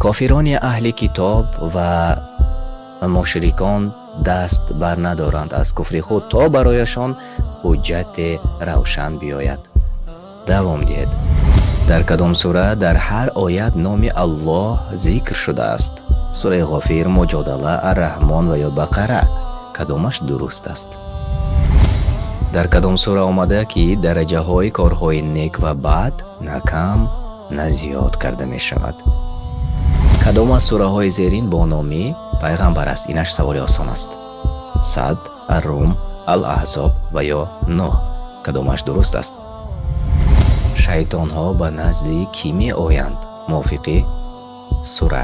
Кофирони аҳли китоб ва мушрикон даст бар надоранд аз куфри худ, то барояшон ҳуҷҷати равшан биёяд. Давом диҳед. Дар кадом сура дар ҳар оят номи Аллоҳ зикр шудааст? Сураи Ғофир, Муҷодала, Ар-Раҳмон ва ё Бақара. Кадомаш дуруст аст? Дар кадом сура омада, ки дараҷаҳои корҳои нек ва бад на кам, на зиёд карда мешавад? Кадом аз сураҳои зерин бо номи пайғамбар аст? Инаш саволи осон аст. Сад, Аррум, Ал-Аҳзоб ва ё Нӯҳ. Кадомаш дуруст аст? Шайтонҳо ба назди кӣ меоянд? Мувофиқи сура,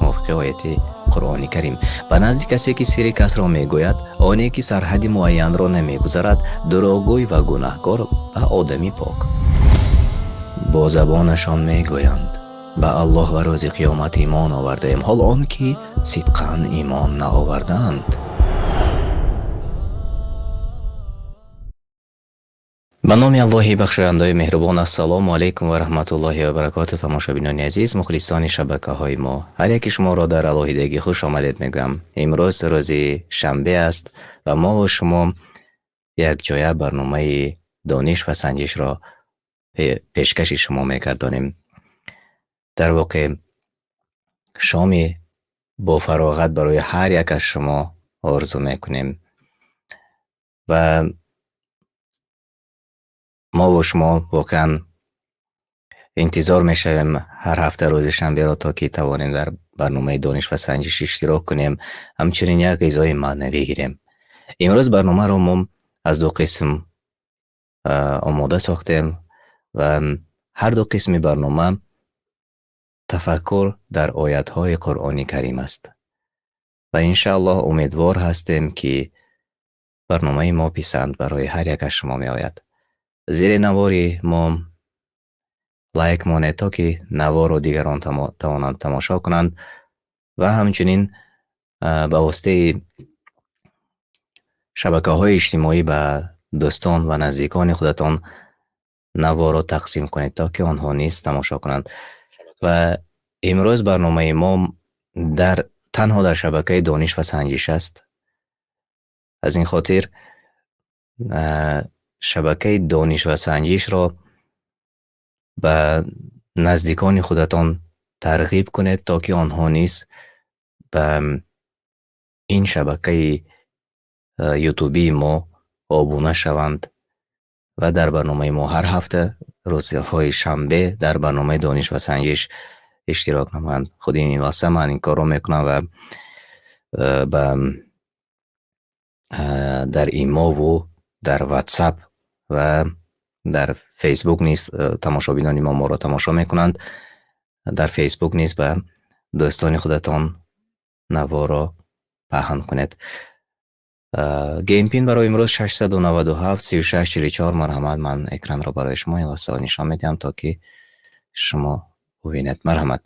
мувофиқи ояти Қуръони Карим: ба назди касе, ки сирри касро мегӯяд, оне ки сарҳади муайянро намегузарад, дурӯғгӯй ва гунаҳкор, ба одами пок. Бо забонашон мегӯянд: «Ба Аллоҳ ва рӯзи қиёмат имон овардаем», ҳол он ки сидқан имон наовардаанд. Ба номи Аллоҳи бахшояндаи меҳрубон. Ассалому алайкум ва раҳматуллоҳи ва баракоту. Тамошобинони азиз, мухлисони шабакаҳои мо, ҳар яки шуморо дар алоҳидагӣ хуш омадед мегӯям. Имрӯз рӯзи шанбе аст ва мо ва шумо якҷоя барномаи дониш ва санҷишро пешкаши шумо мегардонем. Дар воқеъ, шоми бофароғат барои ҳар як аз шумо орзу мекунем ва мо ва шумо воқеан интизор мешавем ҳар ҳафта рӯзи шанберо, то ки тавонем дар барномаи дониш ва санҷиш иштирок кунем, ҳамчунин як ғизои маънавӣ гирем. Имрӯз барномаро мо аз ду қисм омода сохтем ва ҳар ду қисми барнома тафаккур дар оятҳои Қуръони Карим аст ва иншааллоҳ умедвор ҳастем, ки барномаи мо писанд барои ҳар як аз шумо меояд. Зери навори мо лайк монед, то ки наворро дигарон тавонанд тамошо кунанд ва ҳамчунин ба воситаи шабакаҳои иҷтимоӣ ба дӯстон ва наздикони худатон наворро тақсим кунед, то ки онҳо низ тамошо кунанд. Ва имрӯз барномаи мо дар танҳо дар шабакаи дониш ва санҷиш аст. Аз ин хотир шабакаи дониш ва санҷишро ба наздикони худатон тарғиб кунед, то ки онҳо низ ба ин шабакаи ютубии мо обуна шаванд ва дар барномаи мо ҳар ҳафта рӯзҳои шанбе дар барномаи дониш ва санҷиш иштирок намоянд. Худи ин лаҳза ман ин корро мекунам ва ба дар имову дар WhatsApp ва дар Facebook низ тамошобинони мо моро тамошо мекунанд. Дар Facebook низ ба дӯстони худатон наворо паҳн кунед. Game pin барои имрӯз 697 36 44. Марҳамат, ман экранро барои шумо ин лаҳзаҳо нишон медиҳам, то ки шумо бубинед. Марҳамат,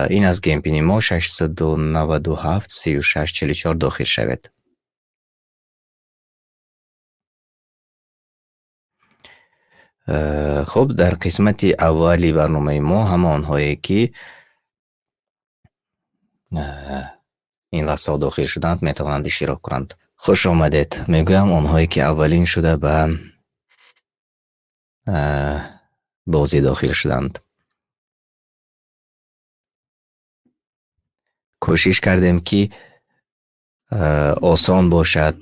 ин аз game pin и мо 697 36 44. Дохил шавед. Хуб, дар қисмати аввали барномаи мо ҳама онҳое ки ин лаҳзаҳо дохил шуданд, метавонанд иштирок кунанд. Хуш омадед мегӯям онҳое ки аввалин шуда ба бозӣ дохил шуданд. Кӯшиш кардем, ки осон бошад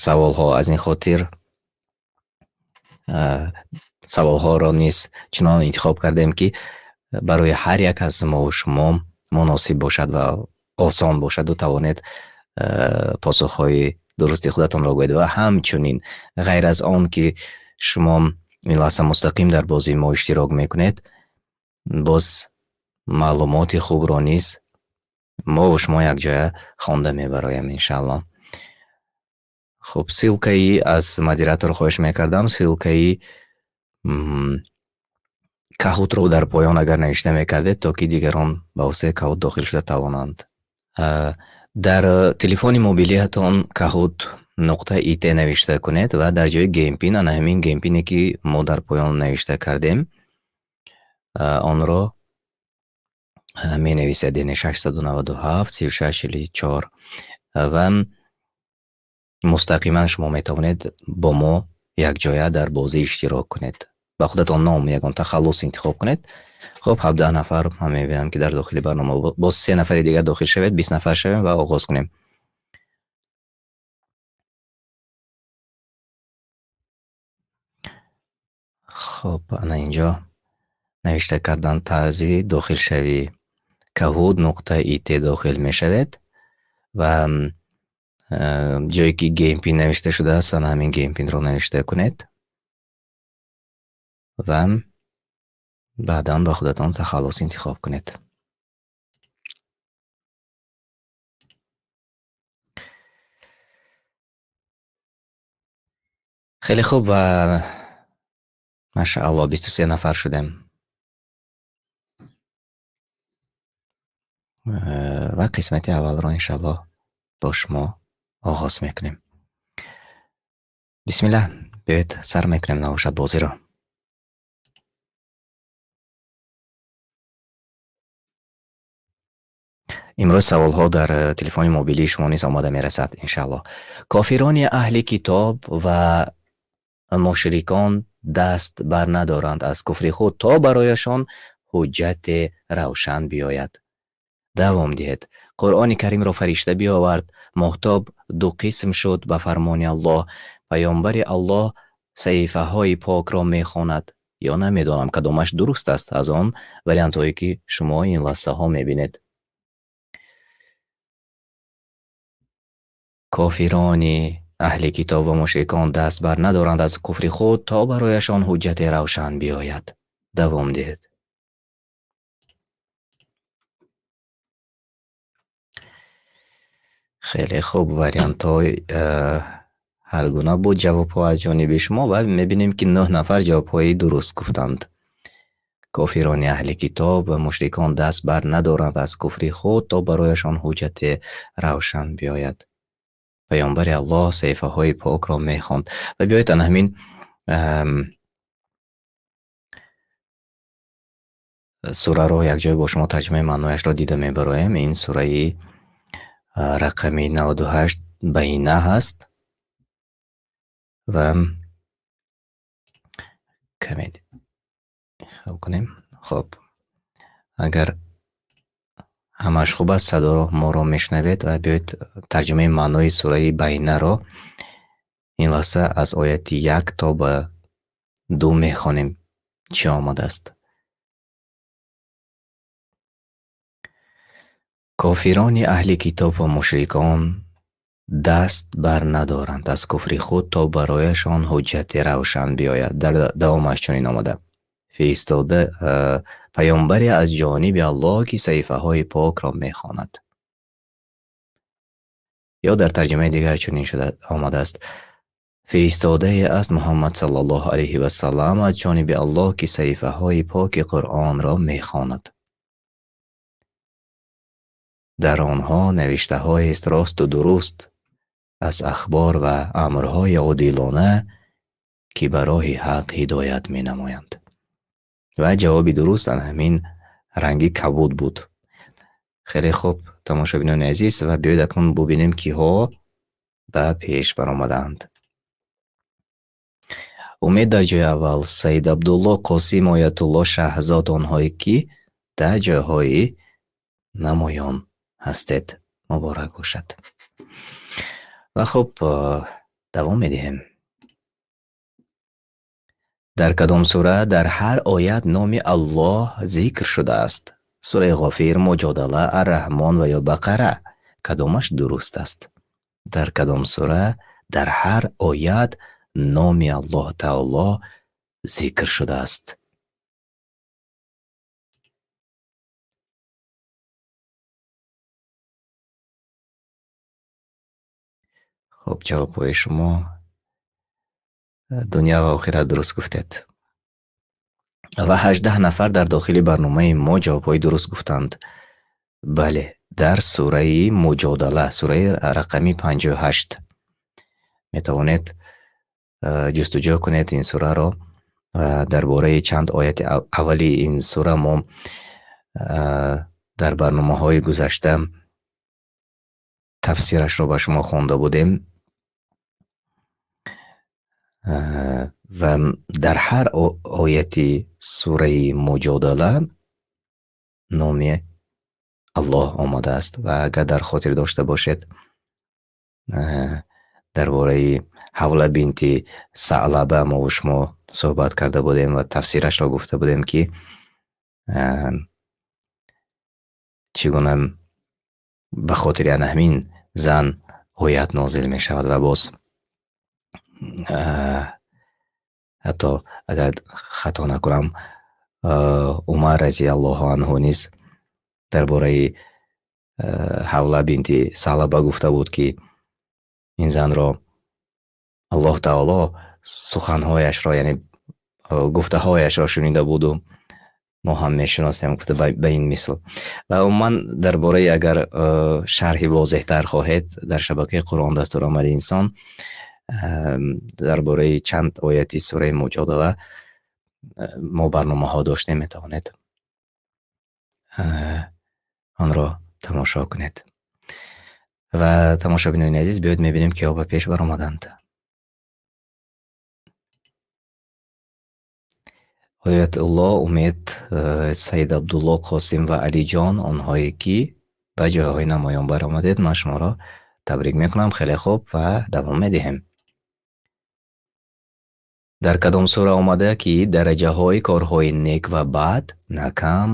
саволҳо. Аз ин хотир саволҳоро низ чунон интихоб кардем, ки барои ҳар як аз мову шумо муносиб бошад ва осон бошаду тавонед посухҳои дурусти худатонро гӯед. Ва ҳамчунин, ғайр аз он ки шумо ин лаҳза мустақим дар бозии мо иштирок мекунед, боз маълумоти хубро низ мову шумо якҷоя хонда мебароем, иншааллоҳ. Хуб, ссылкаи аз модератор хоҳиш мекардам, ссылкаи Kahoot-ро дар поён агар навишта мекардед, то ки дигарон ба воситаи Kahoot дохил шуда тавонанд. Дар телефони мобилиятон kahoot.it навишта кунед ва дар ҷои game pin ана ҳамин game pin е ки мо дар поён навишта кардем, онро Менависед, яъне 697 36 44 ва мустақиман шумо метавонед бо мо якҷоя дар бозӣ иштирок кунед. Ба худатон ном, ягон тахаллус интихоб кунед. Хуб, 17 нафар ман мебинам, ки дар дохили барнома, боз се нафари дигар дохил шавед, 20 нафар шавем ва оғоз кунем. Хуб, ана инҷо навишта кардан тарзи дохилшавӣ. Kahoot.it дохил мешавед ва ҷое ки Game Pin навишта шудааст, ана ҳамин Game Pin-ро навишта кунед ва баъдан ба худатон тахаллус интихоб кунед. Хеле хуб ва машааллоҳ 23 нафар шудем. Ва қисмати аввалро иншааллоҳ бо шумо оғоз мекунем. Бисмиллаҳ, биёед сар мекунем навошад бозиро. Имрӯз саволҳо дар телефони мобилии шумо низ омада мерасад иншааллоҳ. Кофирони аҳли китоб ва мушрикон даст бар надоранд аз куфри худ то барояшон ҳуҷҷате равшан биёяд. Давом диҳед. Қуръони Каримро фаришта биёвард, моҳтоб ду қисм шуд ба фармони Аллоҳ. Паёмбари Аллоҳ саҳифаҳои покро мехонад. Ё намедонам кадомаш дуруст аст аз он вариантҳое ки шумо ин лаҳзаҳо мебинед. Кофирони аҳли китоб ва мушрикон даст бар надоранд аз куфри худ то барояшон ҳуҷҷате равшан биёяд. Давом диҳед. Хеле хуб, вариантҳои ҳар гуна буд ҷавобҳо аз ҷониби шумо ва мебинем ки 9 нафар ҷавобҳои дуруст гуфтанд. Кофирони аҳли китоб ва мушрикон даст бар надоранд аз куфри худ то барояшон ҳуҷҷате равшан биёяд. Паёмбари Аллоҳ саҳифаҳои покро мехонд. Ва биёед ана ҳамин сураро якҷоя бо шумо тарҷумаи маънояшро дида мебароем. Ин сураи рақами 98 Байина ҳаст ва каме хел кунем. Хоб, агар ҳамаш хуб аст, садоро моро мешунавед ва биёед тарҷумаи маънои сураи Байинаро ин лаҳза аз ояти 1 то ба 2 мехонем. Чӣ омадааст? Кофирони аҳли китоб ва мушрикон даст бар надоранд аз куфри худ то барояшон ҳуҷҷати равшан биёяд. Дар давомаш чунин омада: фиристода паёмбаре аз ҷониби Аллоҳ ки саҳифаҳои покро мехонад. Ё дар тарҷумаи дигар чунин шуда омадааст: фиристодае аст Муҳаммад саллаллоҳу алайҳи вассалам аз ҷониби Аллоҳ ки саҳифаҳои поки Қуръонро мехонад. Дар онҳо навиштаҳоест росту дуруст аз ахбор ва амрҳои одилона ки ба роҳи ҳақ ҳидоят менамоянд. Ва ҷавоби дуруст ана ҳамин ранги кабуд буд. Хеле хуб, тамошобинони азиз, ва биёед акнун бубинем киҳо ба пеш баромадаанд. Умед дар ҷои аввал, Саид Абдулло, Қосим, Оятулло, Шаҳзод, онҳое ки дар ҷойҳои намоён ҳастед. Муборак бошад. Ва хуб, давом медиҳем. Дар кадом сура дар ҳар оят номи Аллоҳ зикр шудааст? Сураи Ғофир, Муҷодала, Ар-Раҳмон ва ё Бақара. Кадомаш дуруст аст? Дар кадом сура дар ҳар оят номи Аллоҳ Таоло зикр шудааст? Хуб, ҷавобҳои шумо дунё ва охират дуруст гуфтед. Ва 18 нафар дар дохили барномаи мо ҷавобҳои дуруст гуфтанд. Бале, дар сураи Муҷодала, сураи рақами 58. Метавонед ҷустуҷӯ кунед ин сураро. Дар бораи чанд ояти аввали ин сура мо Дар барномаҳои гузашта тафсирашро ба шумо хонда будем ва дар ҳар ояти сураи Муҷодала номи Аллоҳ омадааст ва агар дар хотир дошта бошед, дар бораи Ҳавла бинти Саълаба мо ва шумо суҳбат карда будем ва тафсирашро гуфта будем, ки чӣ гуна ба хотири ана ҳамин зан оят нозил мешавад ва боз ҳатто агар хато накунам, Умар разияллоҳу анҳу низ дар бораи Ҳавла бинти Саълаба гуфта буд, ки ин занро Аллоҳ Таоло суханҳояшро, яъне гуфтаҳояшро шунида буду мо ҳам мешиносем, гуфта ба ин мисл. Ва умуман дар бораи агар шарҳи возеҳтар хоҳед, дар шабакаи Қуръон дастурамали инсон дар бораи чанд ояти сураи Муҷодала мо барномаҳо доштем, метавонед онро тамошо кунед. Ва тамошобинони азиз, биёед мебинем, киҳо ба пеш баромаданд. Оятулло Умед, Саид Абдулло, Қосим ва Алиҷон, онҳое ки ба ҷойҳои намоён баромадед, ман шуморо табрик мекунам. Хеле хуб ва давом медиҳем. Дар кадом сура омада, ки дараҷаҳои корҳои нек ва бад на кам,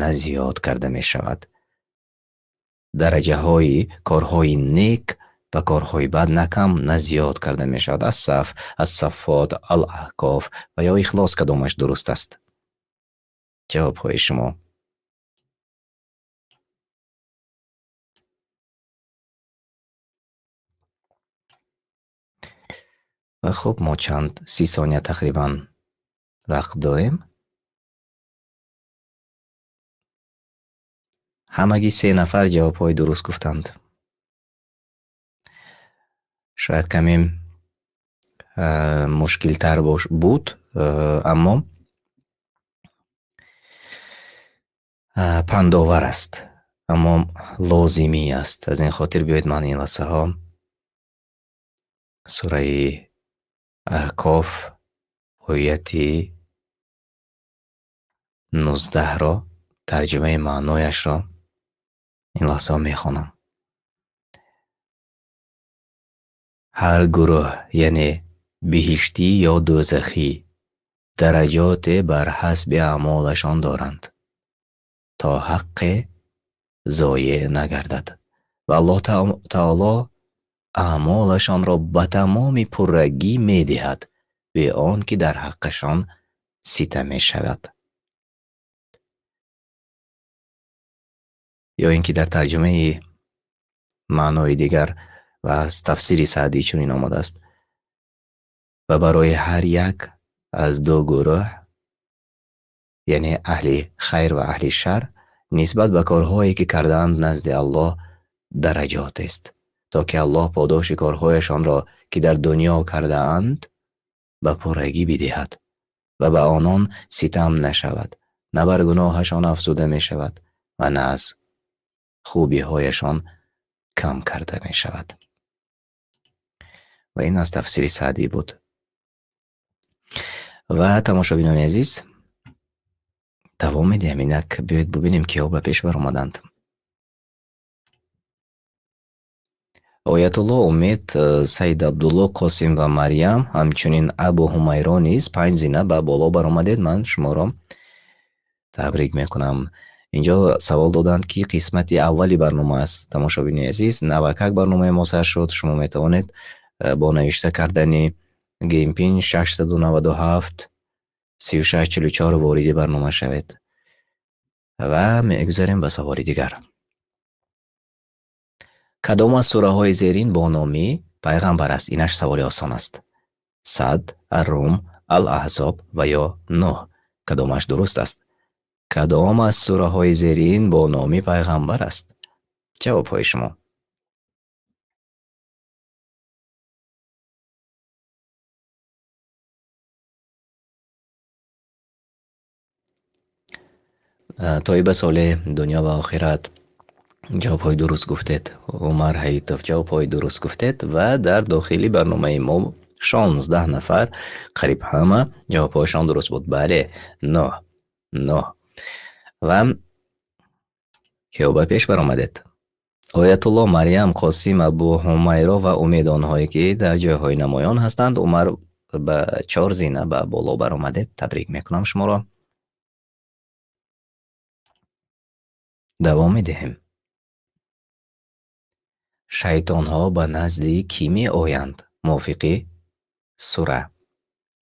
на зиёд карда мешавад? Дараҷаҳои корҳои нек ва корҳои бад на кам, на зиёд карда мешавад. Ас-Саф, Ас-Саффот, Ал-Аҳқоф ва ё Ихлос, кадомаш дуруст аст? Ҷавобҳои шумо. Ва хуб, мо чанд 30 сония тақрибан вақт дорем. Ҳамагӣ 3 нафар ҷавобҳои дуруст гуфтанд. Шояд каме мушкилтар буд, аммо пандовар аст, аммо лозимӣ аст. Аз ин хотир биёед ман ин лаҳзаҳо сураи Аҳқоф ояти 19-ро, тарҷумаи маънояшро ин лаҳзаҳо мехонам. Ҳар гурӯҳ, яъне биҳиштӣ ё дӯзахӣ, дараҷоте бар ҳасби аъмолашон доранд, то ҳаққе зоеъ нагардад ва Аллоҳ Таоло аъмолашонро ба тамоми пуррагӣ медиҳад, бе он ки дар ҳаққашон ситам мешавад. Ё ин ки дар тарҷумаи маънои дигар ва аз тафсири Саъдӣ чунин омадааст: ва барои ҳар як аз ду гурӯҳ, яъне аҳли хайр ва аҳли шар, нисбат ба корҳое ки кардаанд назди Аллоҳ дараҷот аст, то ки Аллоҳ подоши корҳояшонро, ки дар дунё кардаанд, ба пуррагӣ бидиҳад ва ба онон ситам нашавад, на бар гуноҳашон афзуда мешавад ва на аз хубиҳояшон кам карда мешавад. Ва ин аз тафсири Саъдӣ буд. Ва тамошобинони азиз, давом медиҳем. Инак биёед бубинем, киҳо ба пеш баромаданд. Оятулло Умед, Саид Абдулло, Қосим ва Марьям, ҳамчунин Абу Ҳумайро низ 5 зина ба боло баромадед. Ман шуморо табрик мекунам. Инҷо савол доданд, ки қисмати аввали барнома аст. Тамошобини азиз, навакак барномаи мо сар шуд. Шумо метавонед бо навишта кардани геймпин 697 3644 вориди барнома шавед. Ва мегузарем ба саволи дигар. Кадом аз сураҳои зерин бо номи пайғамбар аст? Инаш саволи осон аст. Сад, Ар-Рум, Ал-Аҳзоб ва ё Нуҳ. Кадомаш дуруст аст? Кадом аз сураҳои зерин бо номи пайғамбар аст? Ҷавобҳои шумо. Тоиба Солеҳ, дунё ва охират, ҷавобҳои дуруст гуфтед. Умар Ҳаитов ҷавобҳои дуруст гуфтед ва дар дохили барномаи мо 16 нафар, қариб ҳама ҷавобҳояшон дуруст буд. Бале, 9, 9. Ва киҳо ба пеш баромадед? Оятулло, Марьям, Қосим, Абу Ҳумайро ва Умед, онҳое ки дар ҷойҳои намоён ҳастанд. Умар ба 4 зина ба боло баромадед. Табрик мекунам шуморо. Давом медиҳем. Шайтонҳо ба назди кӣ меоянд? Мувофиқи сура,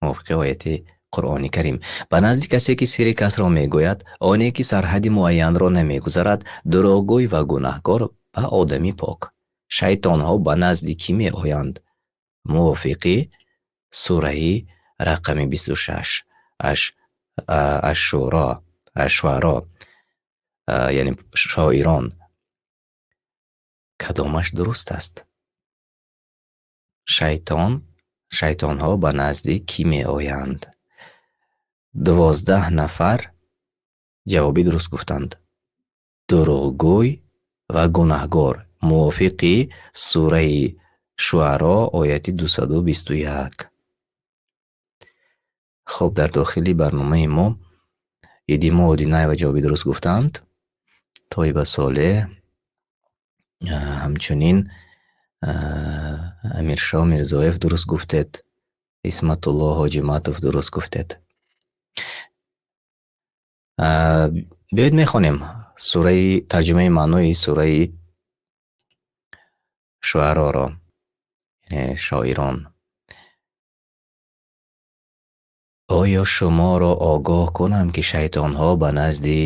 мувофиқи ояти Қуръони Карим. Ба назди касе, ки сирри касро мегӯяд, оне ки сарҳади муайянро намегузарад, дурӯғгӯй ва гунаҳкор ва одами пок. Шайтонҳо ба назди кӣ меоянд? Мувофиқи сураи рақами 26, Ашшуро, Ашшуаро, яъне шоирон. Кадомаш дуруст аст? Шайтонҳо ба назди кӣ меоянд? 12 нафар ҷавоби дуруст гуфтанд. Дурӯғгӯй ва гунаҳгор мувофиқи сураи Шуаро ояти 221. Хуб, дар дохили барномаи мо Идимо Одинаева ҷавоби дуруст гуфтанд. Тоиба Солеҳ, ҳамчунин Амиршоҳ Мирзоев дуруст гуфтед. Исматулло Ҳоҷиматов дуруст гуфтед. Биёед мехонем сураи тарҷумаи маънои сураи Шуароро, яъне шоирон. Оё шуморо огоҳ кунам, ки шайтонҳо ба назди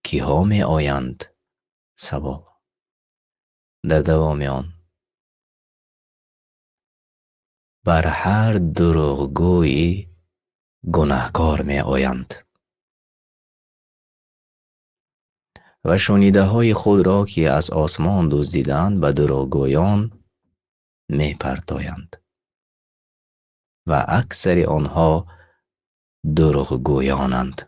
киҳо меоянд? Савол. Дар давоми он бар ҳар дурӯғгӯи гунаҳкор меоянд ва шунидаҳои худро, ки аз осмон дуздиданд, ба дурӯғгӯён мепартоянд ва аксари онҳо дурӯғгӯёнанд.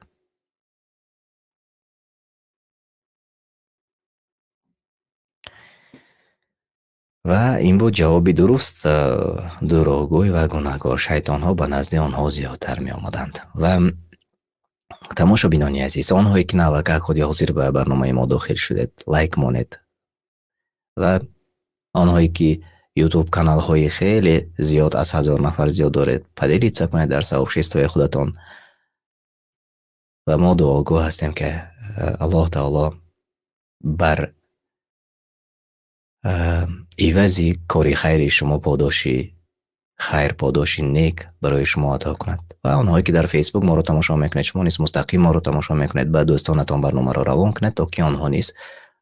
Ва ин буд ҷавоби дуруст. Дурӯғгӯй ва гунаҳкор, шайтонҳо ба назди онҳо зиёдтар меомаданд. Ва тамошобинони азиз, онҳое ки навакак худи ҳозир ба барномаи мо дохил шудед, лайк монед, ва онҳое ки YouTube каналҳои хеле зиёд аз 1000 нафар зиёд доред, поделиться кунед дар сообществои худатон. Ва мо дуогӯ ҳастем, ки Аллоҳ таоло бар ивази кори хайри шумо подоши хайр, подоши нек барои шумо ато кунад. Ва онҳое ки дар Facebook моро тамошо мекунед, шумо низ мустақим моро тамошо мекунед, ба дӯстонатон барномаро равон кунед, то ки онҳо низ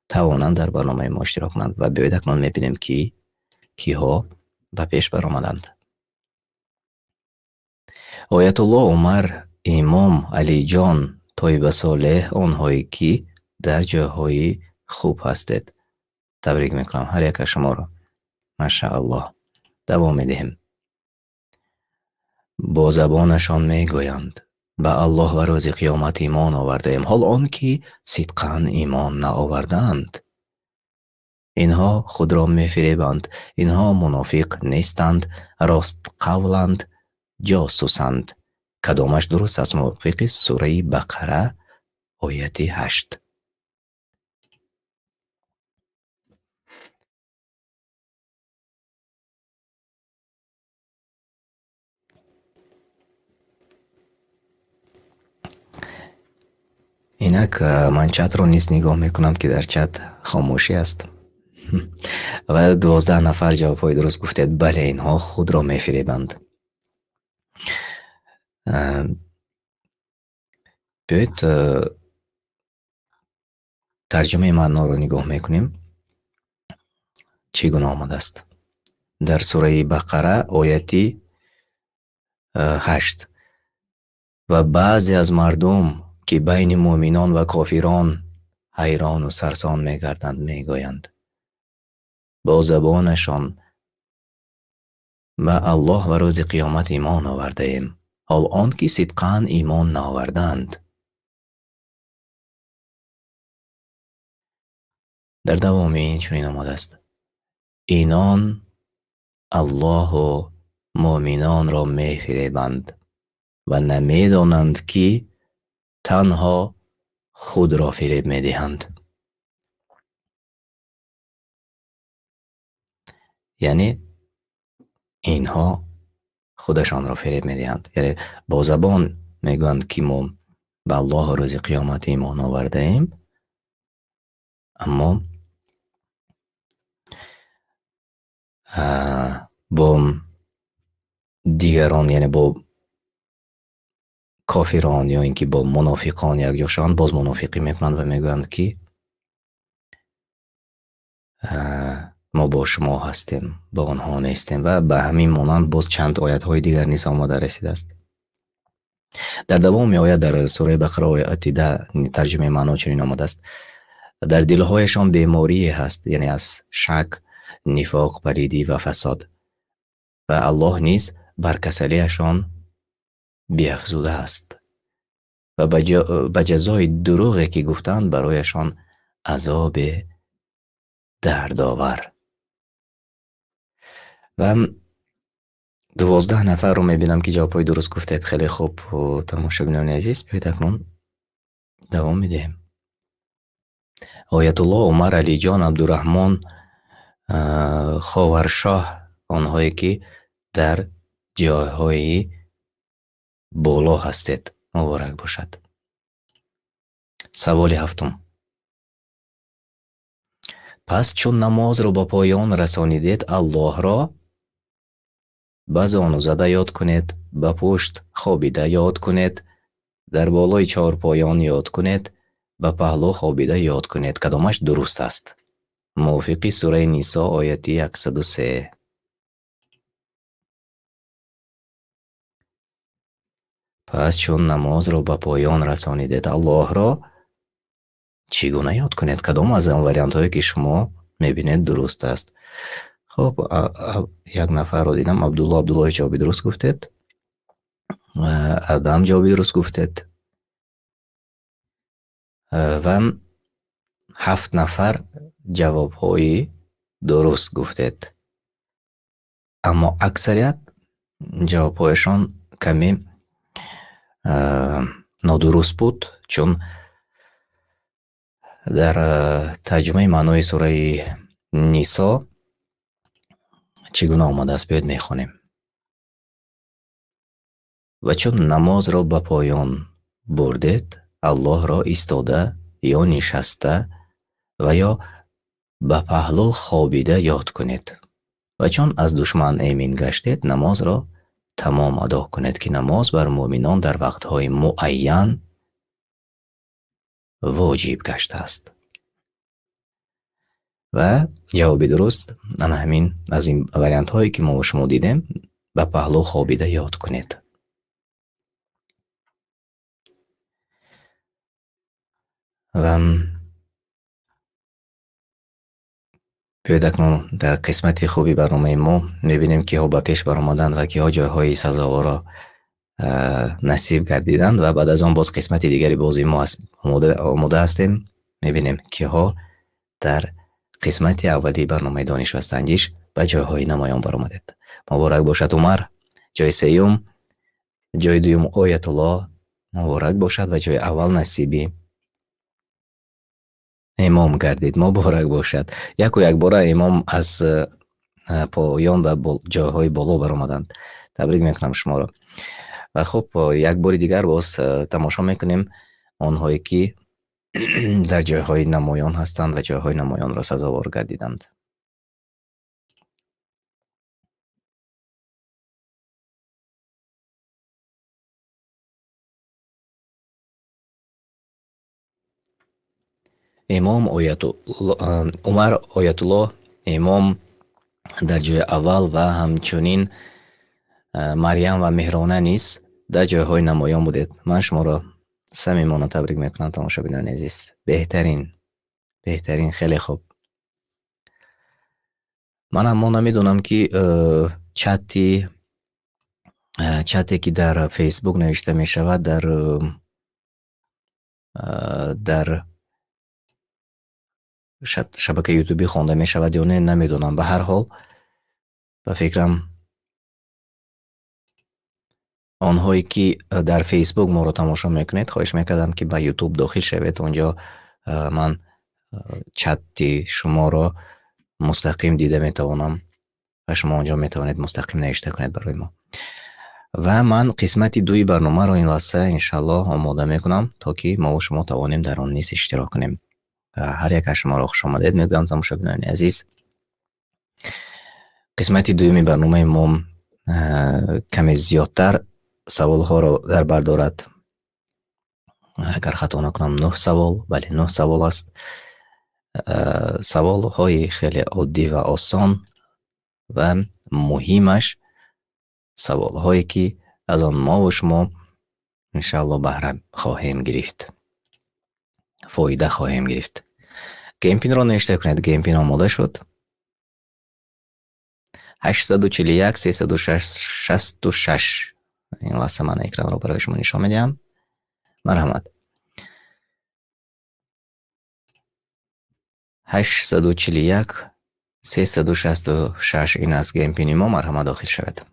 тавонанд дар барномаи мо иштирок кунанд. Ва биёед акнун мебинем, ки киҳо ба пеш баромаданд. Оятулло Умар, Имом Алиҷон, Тоиба Солеҳ, онҳое ки дар ҷойҳои хуб ҳастед. Табрик мекунам ҳар яке аз шуморо. Машааллоҳ. Давом медиҳем. Бо забонашон мегӯянд: ба Аллоҳ ва рӯзи қиёмат имон овардаем, ҳол он ки сидқан имон наовардаанд. Инҳо худро мефиребанд, инҳо мунофиқ нестанд, ростқавланд, ҷосусанд. Кадомаш дуруст аст мувофиқи сураи Бақара ояти 8? Инак ман чатро низ нигоҳ мекунам, ки дар чат хомӯшӣ аст. Ва 12 нафар ҷавобҳои дуруст гуфтед. Бале, инҳо худро мефиребанд. Биёед тарҷумаи маъноро нигоҳ мекунем. Чӣ гуна омадааст? Дар сураи Бақара ояти 8. Ва баъзе аз мардум, ки байни муъминон ва кофирон ҳайрону сарсон мегарданд, мегӯянд: бо забонашон ба Аллоҳ ва рӯзи қиёмат имон овардаем, ҳол он ки сидқан имон наовардаанд. Дар давоми ин чунин омадааст: Инон Аллоҳу муъминонро мефиребанд ва намедонанд, ки танҳо худро фиреб медиҳанд. Яъне инҳо худашонро фиреб медиҳанд. Яъне бо забон мегӯянд, ки мо ба Аллоҳу рӯзи қиёмат имон овардаем, аммо бо дигарон, яъне бо кофирон ё ин ки бо мунофиқон якҷо шаванд, боз мунофиқӣ мекунанд ва мегӯянд, ки мо бо шумо ҳастем, бо онҳо нестем ва ба ҳамин монанд боз чанд оятҳои дигар низ омада расидааст. Дар давоми оят дар сураи Бақара ояти 10 тарҷумаи маъно чунин омадааст: дар дилҳояшон беморие ҳаст, яъне аз шак, нифоқ, паридӣ ва фасод, ва Аллоҳ низ бар касалиашон биафзудааст ва ба ҷазои дурӯғе ки гуфтанд барояшон азоби дардовар. Ва 12 нафарро мебинам, ки ҷавобҳои дуруст гуфтед. Хеле хуб, тамошобинони азиз, биёед акнун давом медиҳем. Оятуллоҳ, Умар, Алиҷон, Абдураҳмон, Ховаршоҳ, онҳое ки дар ҷойҳои боло ҳастед, муборак бошад. Саволи ҳафтум. Пас чун намозро ба поён расонидед, Аллоҳро ба зону зада ёд кунед, ба пушт хобида ёд кунед, дар болои чорпоён ёд кунед, ба паҳлӯ хобида ёд кунед. Кадомаш дуруст аст? Мувофиқи сураи Нисо ояти 103. Пас чун намозро ба поён расонидед, Аллоҳро чӣ гуна ёд кунед? Кадом аз он вариантҳое, ки шумо мебинед, дуруст аст? Хуб, як нафарро дидам, Абдулло Абдуллоҳи ҷавоби дуруст гуфтед. Адам ҷавоби дуруст гуфтед. Ва 7 нафар ҷавобҳои дуруст гуфтед. Аммо аксарият ҷавобҳояшон каме нодуруст буд, чун дар тарҷумаи маънои сураи Нисо чӣ гуна омадааст, биёед мехонем. Ва чун намозро ба поён бурдед, Аллоҳро истода ё нишаста ва ё ба паҳлӯ хобида ёд кунед. Ва чун аз душман эмин гаштед, намозро тамом адо кунед, ки намоз бар муъминон дар вақтҳои муайян воҷиб гаштааст. Ва ҷавоби дуруст ана ҳамин аз ин вариантҳое, ки мо ва шумо дидем, ба паҳлӯ хобида ёд кунед. Ва биёед акнун дар қисмати хуби барномаи мо мебинем, киҳо ба пеш баромаданд ва киҳо ҷойҳои сазоворо насиб гардиданд ва баъд аз он боз қисмати дигари бозии мо аст. Омода ҳастем. Мебинем, киҳо дар қисмати аввали барномаи Дониш ва санҷиш ба ҷойҳои намоён баромадед. Муборак бошад, Умар, ҷойи сеюм, ҷойи дуюм Оятуллоҳ, муборак бошад ва ҷойи аввал насиби имом гардид. Муборак бошад. Яку якбора имом аз поён ба ҷойҳои боло баромаданд. Табрик мекунам шуморо. Ва хуб, як бори дигар боз тамошо мекунем онҳое ки дар ҷойҳои намоён ҳастанд ва ҷойҳои намоёнро сазовор гардиданд. Имом Оятулло, Умар Оятулло имом дар ҷои аввал ва ҳамчунин Марьям ва Меҳрона низ дар ҷойҳои намоён будед. Ман шуморо самимона табрик мекунам, тамошобинони азиз. Беҳтарин, беҳтарин, хеле хуб. Ман аммо намедонам, ки чате ки дар Facebook навишта мешавад, дар Шабакаи ютубӣ хонда мешавад ё не, намедонам. Ба ҳар ҳол, ба фикрам, онҳое ки дар Facebook моро тамошо мекунед, хоҳиш мекардам, ки ба YouTube дохил шавед. Онҷо ман чати шуморо мустақим дида метавонам ва шумо онҷо метавонед мустақим навишта кунед барои мо. Ва ман қисмати дуи барномаро ин лаҳза иншааллоҳ омода мекунам, то ки мо ва шумо тавонем дар он низ иштирок кунем. Ҳар як аз шуморо хуш омадед мегӯям, тамошобинони азиз. Қисмати дуюми барномаи мо каме зиёдтар саволҳоро дар бар дорад. Агар хато накунам, 9 савол, бале, 9 савол аст. Саволҳои хеле оддӣ ва осон ва муҳимаш саволҳое ки аз он мо ва шумо иншааллоҳ баҳра хоҳем гирифт, фоида хоҳем гирифт. Game pin-ро навишта кунед. Game pin омода шуд. 841 366. Ин лаҳза ман экранро барои шумо нишон медиҳам. Марҳамат. 841 366, ин аст game pin-и мо. Марҳамат, дохил шавед.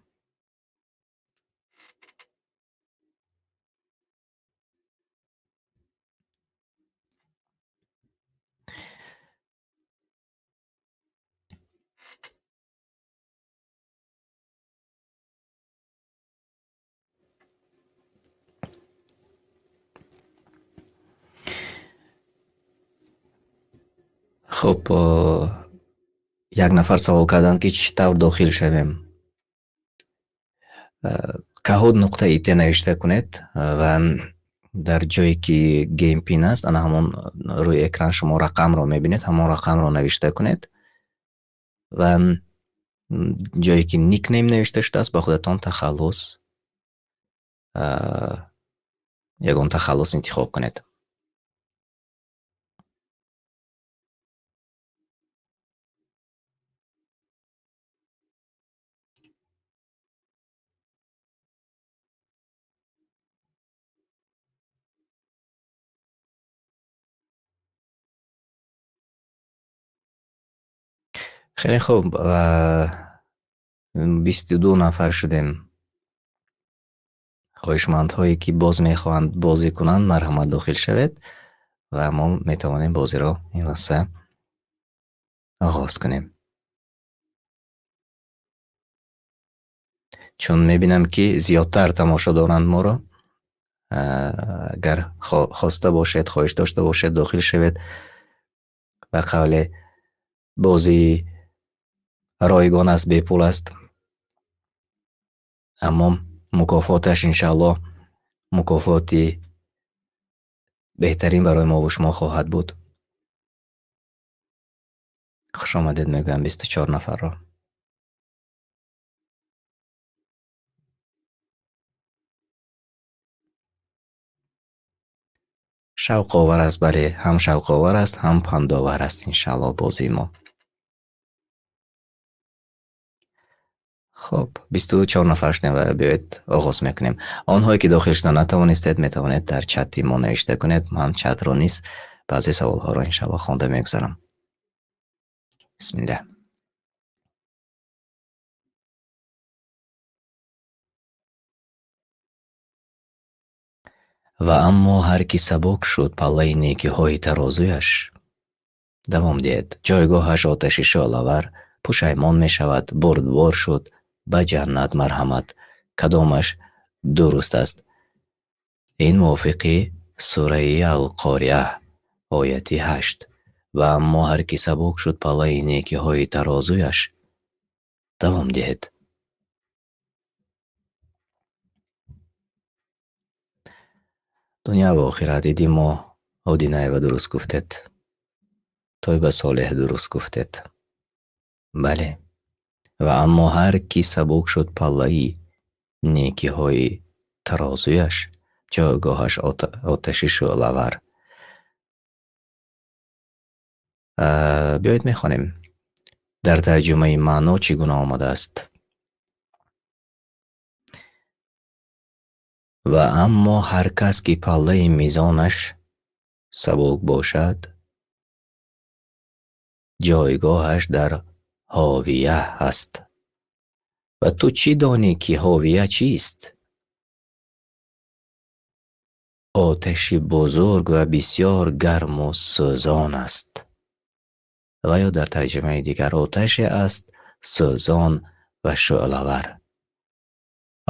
Хуб, як нафар савол карданд, ки чӣ тавр дохил шавем. Kahoot.it навишта кунед ва дар ҷое ки game pin аст, ана ҳамон рӯи экран шумо рақамро мебинед, ҳамон рақамро навишта кунед ва ҷое ки nickname навишта шудааст, ба худатон тахаллус, ягон тахаллус интихоб кунед. Хеле хуб, 22 нафар шудем. Хоҳишмандҳое ки боз мехоҳанд бозӣ кунанд, марҳамат, дохил шавед ва мо метавонем бозиро ин лаҳза оғоз кунем. Чун мебинам, ки зиёдтар тамошо доранд моро, агар хоста бошед, хоҳиш дошта бошед, дохил шавед. Ба қавле, бозии ройгон аст, бепул аст, аммо мукофоташ иншааллоҳ мукофоти беҳтарин барои мо ва шумо хоҳад буд. Хуш омадед мегӯям 24 нафарро. Шавқовар аст, бале, ҳам шавқовар аст, ҳам пандовар аст иншааллоҳ бозии мо. Хуб, 24 нафар шудем ва биёед оғоз мекунем. Онҳое ки дохил шуда натавонистед, метавонед дар чати мо навишта кунед. Ман чатро низ баъзе саволҳоро иншааллоҳ хонда мегузарам. Бисмиллаҳ. Ва аммо ҳар ки сабук шуд паллаи некиҳои тарозуяш, давом диҳед, ҷойгоҳаш оташи шӯълавар, пушаймон мешавад, бурдбор шуд, ба ҷаннат марҳамат. Кадомаш дуруст аст? Ин мувофиқи сураи Алқориаҳ, ояти 8. Ва аммо ҳар ки сабук шуд паллаи некиҳои тарозуяш, давом диҳед. Дунё ва охират иди мо. Одинаева, дуруст гуфтед. Тойба Солеҳ, дуруст гуфтед. Бале. Ва аммо ҳар ки сабук шуд паллаи некиҳои тарозуяш, ҷойгоҳаш оташи шӯълавар. Биёед мехонем. Дар тарҷумаи маъно чӣ гуна омадааст? Ва аммо ҳар кас ки паллаи мизонаш сабук бошад, Ҷойгоҳаш дар Ҳовия аст. Ва ту чӣ донӣ, ки Ҳовия чист? Оташи бузург ва бисёр гарму сӯзон аст. Ва ё дар тарҷумаи дигар оташе аст сӯзон ва шӯълавар.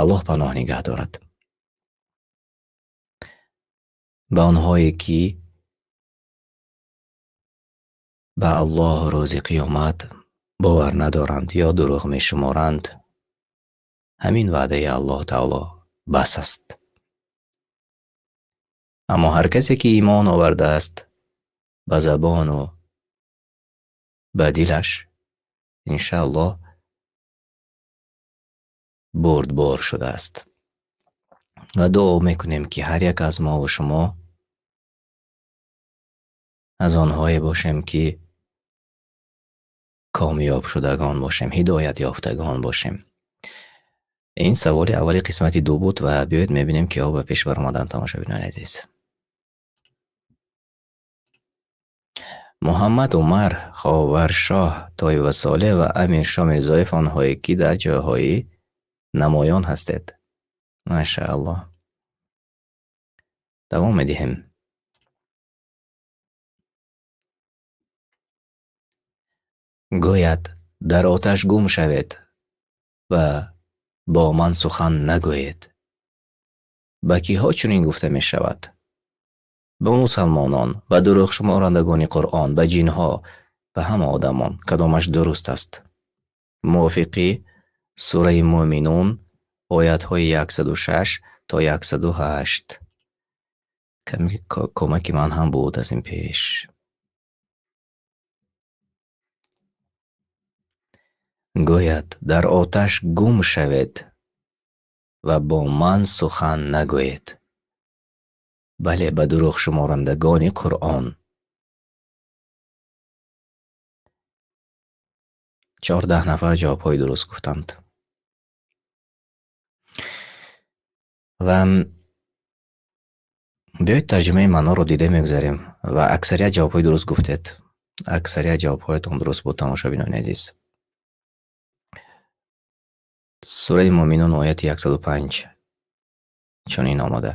Аллоҳ паноҳ нигаҳ дорад. Ба онҳое ки ба Аллоҳ рӯзи қиёмат бовар надоранд ё дурӯғ мешуморанд, ҳамин ваъдаи Аллоҳ Таоло бас аст. Аммо ҳар касе ки имон овардааст ба забону ба дилаш, иншааллоҳ бурдбор шудааст. Ва дуо мекунем, ки ҳар як аз мо ва шумо аз онҳое бошем, ки комёб шудагон бошем, ҳидоят ёфтагон бошем. Ин саволи аввали қисмати ду буд ва биёед мебинем, киҳо ба пеш баромаданд, тамошобинони азиз. Муҳаммад Умар, Ховаршоҳ, Тоива Солеҳ ва Амиршоҳ Мирзоев, онҳое ки дар ҷойҳои намоён ҳастед. Машааллоҳ. Давом медиҳем. Гӯяд, дар оташ гум шавед ва бо ман сухан нагӯед. Ба киҳо чунин гуфта мешавад? Ба мусалмонон, ба дурӯғшуморандагони Қуръон, ба ҷинҳо, ба ҳама одамон. Кадомаш дуруст аст? Мувофиқи сураи Муъминун, оятҳои 106 то 108. Ками кӯмаки ман ҳам буд аз ин пеш. Гӯяд, дар оташ гум шавед ва бо ман сухан нагӯед. Бале, ба дурӯғшуморандагони Қуръон. 14 нафар ҷавобҳои дуруст гуфтанд. Ва биёед тарҷумаи маъноро дида мегузарем ва аксарият ҷавобҳои дуруст гуфтед. Аксарият ҷавобҳоятон дуруст буд, тамошобинони азиз. Сураи Муъминун ояти 105 чунин омада.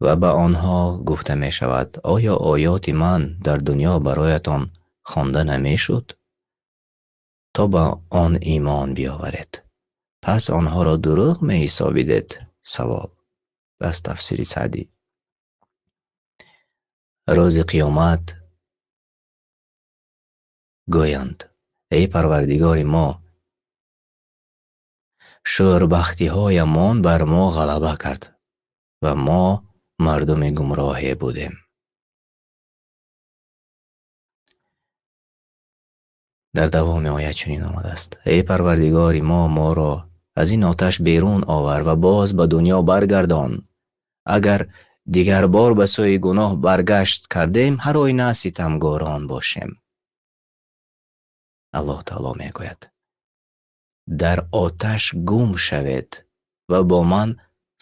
Ва ба онҳо гуфта мешавад, оё оёти ман дар дунё бароятон хонда намешуд, то ба он имон биёваред? Пас онҳоро дурӯғ меҳисобидед? Савол аз тафсири Саъдӣ. Рӯзи қиёмат гӯянд, эй Парвардигори мо, шӯрбахтиҳоямон бар мо ғалаба кард ва мо мардуми гумроҳе будем. Дар давоми оят чунин омадааст: эй Парвардигори мо, моро аз ин оташ берун овар ва боз ба дунё баргардон. Агар дигар бор ба сӯи гуноҳ баргашт кардем, ҳар оина ситамгорон бошем. Аллоҳ Таоло мегӯяд: дар оташ гум шавед ва бо ман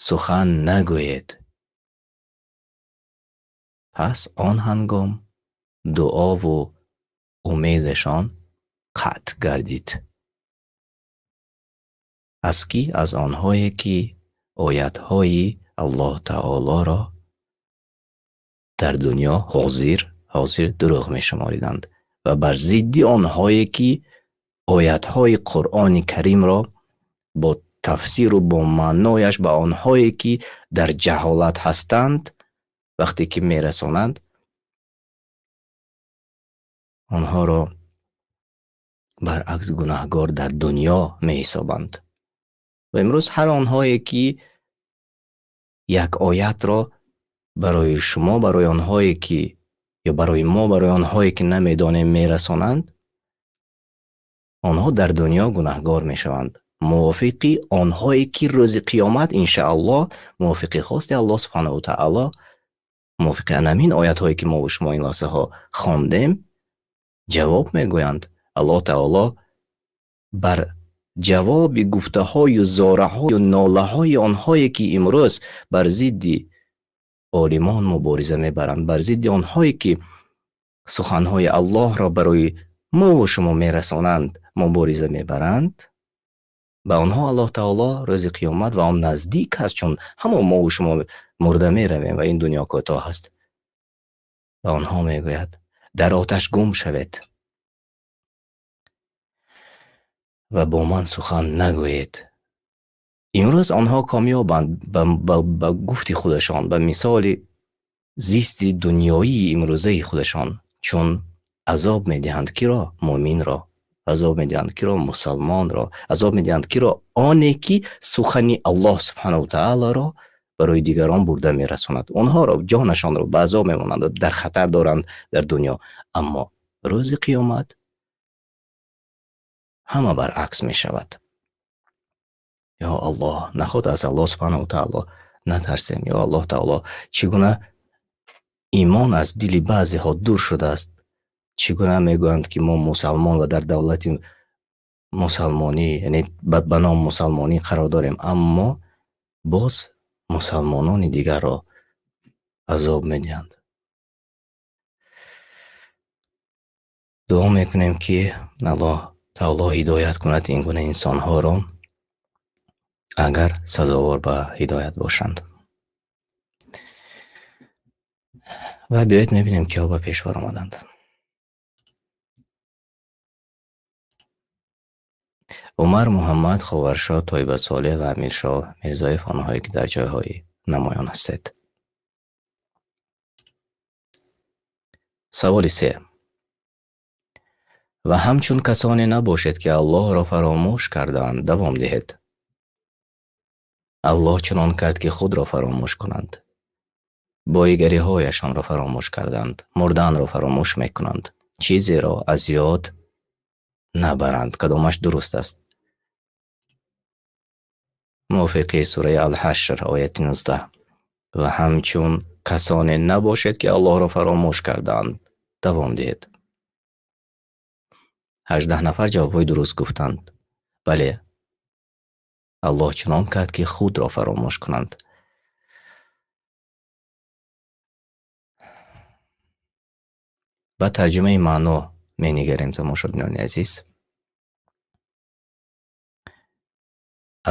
сухан нагӯед. Пас он ҳангом дуову умедашон қатъ гардид. Аз ки? Аз онҳое ки оятҳои Аллоҳ Таолоро дар дунё ҳозир дурӯғ мешумориданд ва бар зидди онҳое ки оятҳои Қуръони Каримро бо тафсиру бо маънояш ба онҳое ки дар ҷаҳолат ҳастанд, вақте ки мерасонанд, онҳоро баръакс гунаҳгор дар дунё меҳисобанд. Ва имрӯз ҳар онҳое ки як оятро барои шумо, барои онҳое ки ё барои мо, барои онҳое ки намедонем мерасонанд, онҳо дар дунё гунаҳгор мешаванд. Мувофиқи онҳое ки рӯзи қиёмат иншааллоҳ мувофиқи хости Аллоҳ субҳанаҳу ва таъоло, мувофиқи ҳамин оятҳое ки мо ва шумо ин лаҳзаҳо хондем, ҷавоб мегӯянд. Аллоҳ таъоло бар ҷавоби гуфтаҳою зораҳою нолаҳои онҳое ки имрӯз бар зидди олимон мубориза мебаранд, бар зидди онҳое ки Суханҳои Аллоҳро барои мо ва шумо мерасонанд, мубориза мебаранд, ба онҳо Аллоҳ Таоло рӯзи қиёмат, ва он наздик аст, чун ҳамон мо ва шумо мурда меравем ва ин дунё кӯтоҳ аст, ба онҳо мегӯяд: дар оташ гум шавед ва бо ман сухан нагӯед. Имрӯз онҳо комёбанд ба гуфти худашон, ба мисоли зисти дунёии имрӯзаи худашон, чун азоб медиҳанд киро? Муминро. Азоб медиҳанд киро? Мусалмонро. Азоб медиҳанд киро? Оне ки сухани Аллоҳ субҳанаҳу ва таолоро барои дигарон бурда мерасонад. Онҳоро, ҷонашонро ба азоб мемонанд, дар хатар доранд дар дунё. Аммо рӯзи қиёмат ҳама баръакс мешавад. Ё Аллоҳ, наход аз Аллоҳ субҳанаҳу ва таоло натарсем. Ё Аллоҳ таоло, чӣ гуна имон аз дили баъзеҳо дур шудааст? Чӣ гуна мегӯянд, ки мо мусалмон ва дар давлати мусалмонӣ, яъне ба ном мусалмонӣ қарор дорем, аммо боз мусалмонони дигарро азоб медиҳанд. Дуо мекунем, ки Аллоҳ таоло ҳидоят кунад ин гуна инсонҳоро, агар сазовор ба ҳидоят бошанд. Ва биёед мебинем, киҳо ба пеш баромаданд. Умар, Муҳаммад, Ховаршоҳ, Тойба Солеҳ ва Амиршоҳ Мирзоев, онҳое ки дар ҷойҳои намоён ҳастед. Саволи се. Ва ҳамчун касоне набошед, ки Аллоҳро фаромӯш кардаанд, давом диҳед. Аллоҳ чунон кард, ки худро фаромӯш кунанд. Боигариҳояшонро фаромӯш карданд, мурданро фаромӯш мекунанд, чизеро аз ёд набаранд. Кадомаш дуруст аст? Мувофиқи сураи Ал-Ҳашр, ояти 19. Ва ҳамчун касоне набошед, ки Аллоҳро фаромӯш кардаанд, давом диҳед. 18 нафар ҷавобҳои дуруст гуфтанд. Бале, Аллоҳ чунон кард, ки худро фаромӯш кунанд. Ба тарҷумаи маъно менигарем, тамошобинони азиз.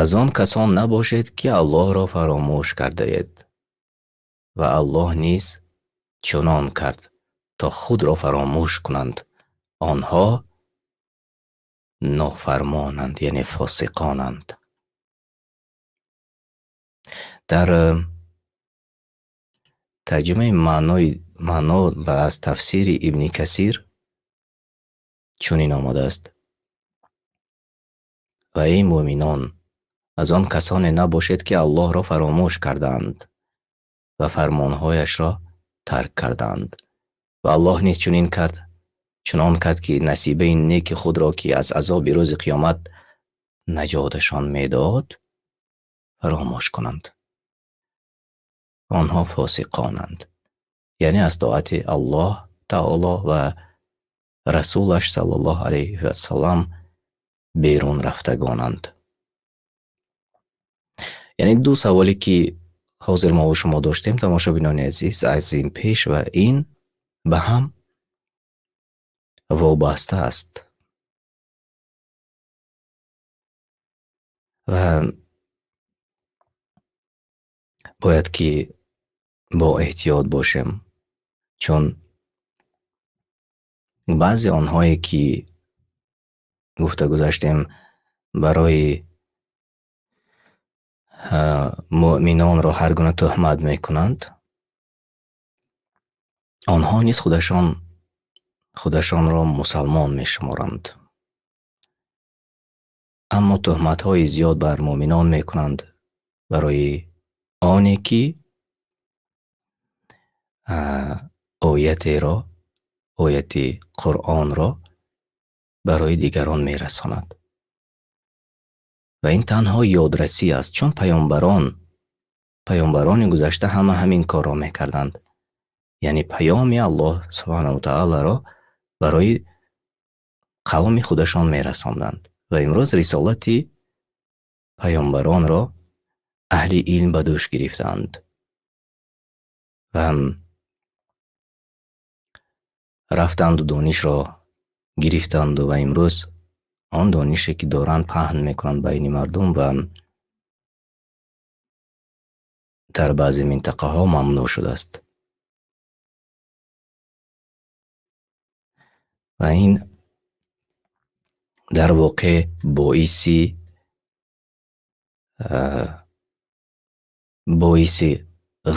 Аз он касон набошед, ки Аллоҳро фаромӯш кардаед, ва Аллоҳ низ чунон кард, то худро фаромӯш кунанд. Онҳо нофармонанд, яъне фосиқонанд. Дар тарҷумаи маъно ва аз тафсири Ибни Касир чунин омадааст: ва эй муъминон, аз он касоне набошед, ки Аллоҳро фаромӯш кардаанд ва фармонҳояшро тарк кардаанд. Ва Аллоҳ низ чунин кард, чунон кард, ки насибаи неки худро, ки аз азоби рӯзи қиёмат наҷоташон медод, фаромӯш кунанд. Онҳо фосиқонанд, яъне аз тоати Аллоҳ таоло ва расулаш саллаллоҳу алайҳи васаллам берун рафтагонанд. Яъне ду саволе ки ҳозир мо ва шумо доштем, тамошобинони азиз, аз ин пеш ва ин ба ҳам вобаста аст. Ва бояд ки бо эҳтиёт бошем, чун баъзе онҳое ки гуфта гузаштем барои муъминонро ҳар гуна туҳмат мекунанд, онҳо низ худашонро мусалмон мешуморанд. Аммо туҳматҳои зиёд бар муъминон мекунанд барои оне ки оятеро, ояти Қуръонро барои дигарон мерасонад. Ва ин танҳо ёдрасӣ аст, чун паёмбарони гузашта ҳама ҳамин корро мекарданд. Яъне паёми Аллоҳ субҳанаҳу ва таолоро барои қавми худашон мерасонданд. Ва имрӯз рисолати паёмбаронро аҳли илм ба дӯш гирифтаанд. Ва Рафтанду донишро гирифтанду ва имрӯз он донише, ки доранд, паҳн мекунанд байни мардум ва дар баъзе минтақаҳо мамнӯъ шудааст. Ва ин дар воқеъ боиси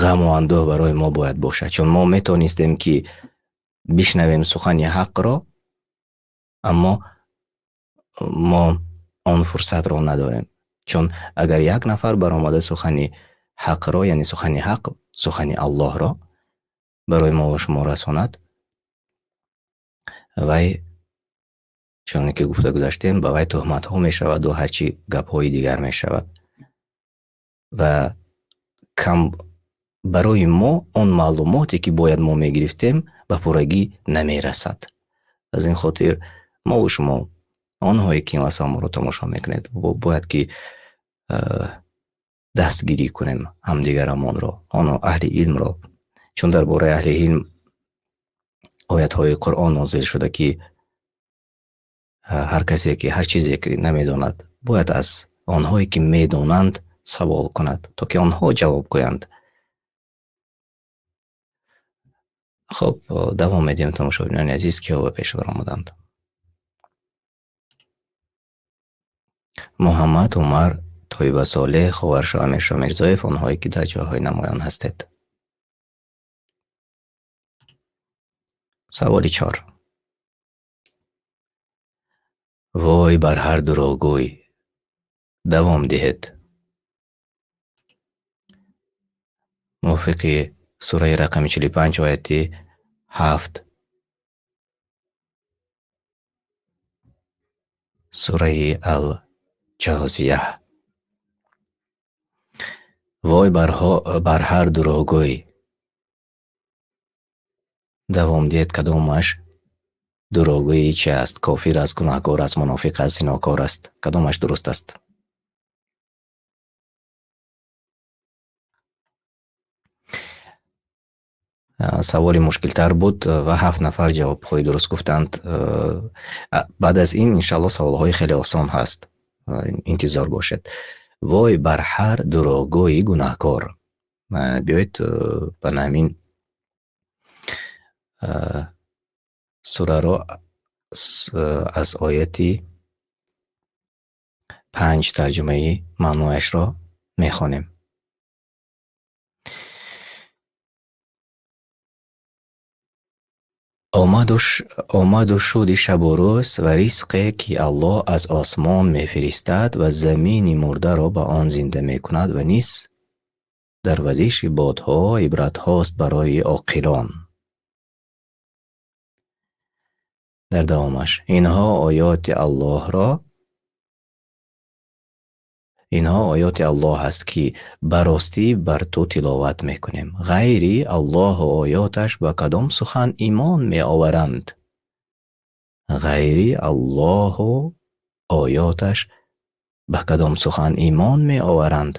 ғам ва андӯҳ барои мо бояд бошад, чун мо метавонистем, ки бишнавем сухани ҳақро, аммо мо он фурсатро надорем. Чун агар як нафар баромада сухани ҳақро, яъне сухани ҳақ, сухани Аллоҳро барои мо ва шумо расонад, вай, чуноне ки гуфта гузаштем, ба вай туҳматҳо мешавад ва ҳарчи гапҳои дигар мешавад. Ва кам барои мо он маълумоте, ки бояд мо мегирифтем, ба пуррагӣ намерасад. Аз ин хотир мо ва шумо, онҳое ки ин лаҳза моро тамошо мекунед, бояд ки дастгирӣ кунем ҳамдигарамонро, оно аҳли илмро, чун дар бораи аҳли илм оятҳои Қуръон нозил шуда, ки ҳар касе ки ҳар чизе ки намедонад, бояд аз онҳое ки медонанд савол кунад, то ки онҳо ҷавоб гӯянд. Хоб, давом медиҳем, тамошобинони азиз, киҳо ба пеш баромаданд? Муҳаммад, Умар, Тоиба Солеҳ, Ховаршо, Амиршо Мирзоев, онҳое ки дар ҷойҳои намоён ҳастед. Саволи 4. Вой бар ҳар дурӯғгӯй. Давом диҳед. Мувофиқи сураи рақами 45 ояти 7. Сураи Ал-Ҷозия. Вой бар ҳар дурӯғгӯй. Давом диҳед, кадомаш дурӯғгӯи чи аст? Кофир аст, гунаҳкор аст, мунофиқ аст, зинокор аст? Кадомаш дуруст аст? Саволи мушкилтар буд ва 7 нафар ҷавобҳои дуруст гуфтанд. Баъд аз ин иншааллоҳ саволҳои хеле осон ҳаст. Интизор бошед. Вой бар ҳар дурӯғгӯи гунаҳкор. Биёед, ба ҳамин сураро аз ояти 5 тарҷумаи маънояшро мехонем. Омаду шуди шабу рӯз ва ризқе, ки Аллоҳ аз осмон мефиристад ва замини мурдаро ба он зинда мекунад ва низ дар вазиши бодҳо ибратҳост барои оқилон. Дар давомаш инҳо оёти Аллоҳро, инҳо оёти Аллоҳ аст, ки ба ростӣ бар ту тиловат мекунем. Ғайри Аллоҳу оёташ ба кадом сухан имон меоваранд? Ғайри Аллоҳу оёташ ба кадом сухан имон меоваранд?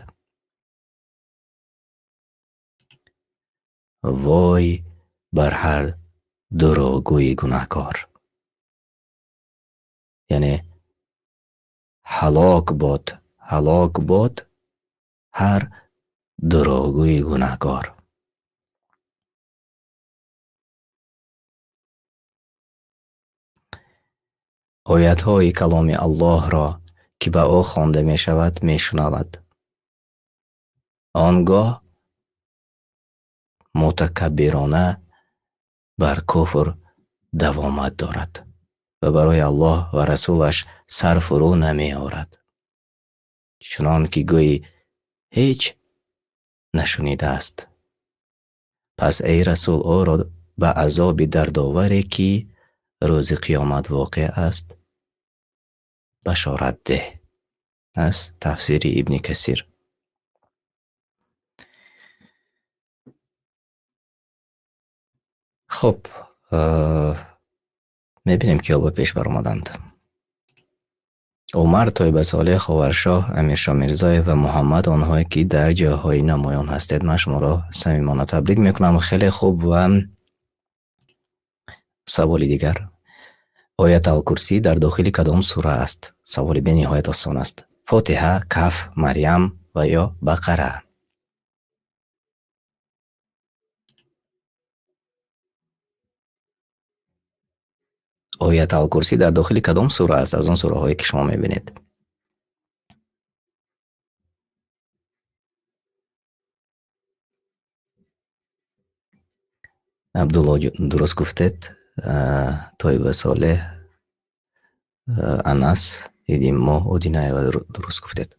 Вой бар ҳар дурӯғгӯи гунаҳкор. Яъне ҳалок бод, ҳалок бод ҳар дурӯғгӯи гунаҳкор. Оятҳои каломи Аллоҳро, ки ба ӯ хонда мешавад, мешунавад. Он гоҳ мутакаббирона бар куфр давомат дорад ва барои Аллоҳ ва расулаш сар фурӯ намеорад, чунон ки гӯӣ ҳеҷ нашунидааст. Пас эй расул, ӯро ба азоби дардоваре, ки рӯзи қиёмат воқеъ аст, башорат деҳ. Аз тафсири Ибни Касир. Хоб, мебинем, ки ба пеш баромаданд. Умар, Тойба Солеҳ, Ховаршоҳ, Амиршоҳ Мирзоев ва Муҳаммад, онҳое ки дар ҷойҳои намоён ҳастед, ман шуморо самимона табрик мекунам. Хеле хуб ва Саволи дигар. Оят ал-Курсӣ дар дохили кадом сура аст? Саволи бениҳоят осон аст. Фотиҳа, Каҳф, Марьям ва ё Бақара? Оят ал-Курсӣ дар дохили кадом сура аст? Аз он сураҳое, ки шумо мебинед. Абдулло дуруст гуфтед. Тойба Солеҳ, Анас, Идимо, Одинаева дуруст гуфтед.